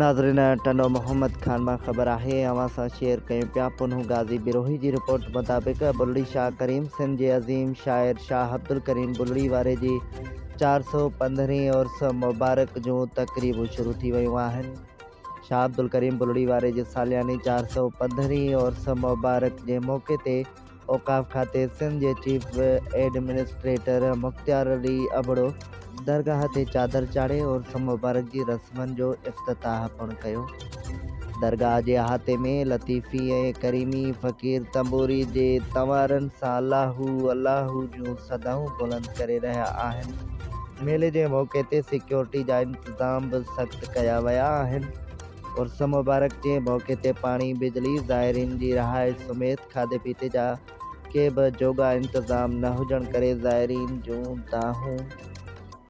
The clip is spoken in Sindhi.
ناظرين ٽنڊو محمد خان مان خبر آهي اوهان سان شيئر ڪيون پيا پنهون غازي بروهي جي رپورٽ مطابق بلڙي شاهه ڪريم سنڌ جي عظيم شاعر شاهه عبدالڪريم بلڙي واري جي 415 هين عرس مبارڪ جون تقريبون شروع ٿي ويون آهن شاهه عبدالڪريم بلڙي واري جي سالياني 415 هين عرس مبارڪ جي موقعي تي اوقاف کاتي سنڌ جي چيف ايڊمنسٽريٽر مختيار علي ابڙو درگاهه تي چادر چاڙهي عرس مبارڪ جي رسمن جو افتتاح پڻ ڪيو. درگاهه جي احاطي ۾ لطيفي ۽ ڪريمي فقير تنبوري جي تنوارن سان الله هو الله هو جون صدائون بلند ڪري رهيا آهن. ميلي جي موقعي تي سيڪيورٽي جا انتظام به سخت ڪيا ويا آهن. عرس مبارڪ جي موقعي تي پاڻي، بجلي، زائرين جي رهائش سميت کاڌي پيتي جا ڪي به جوڳا انتظام نه هجڻ ڪري زائرين جون دانهون.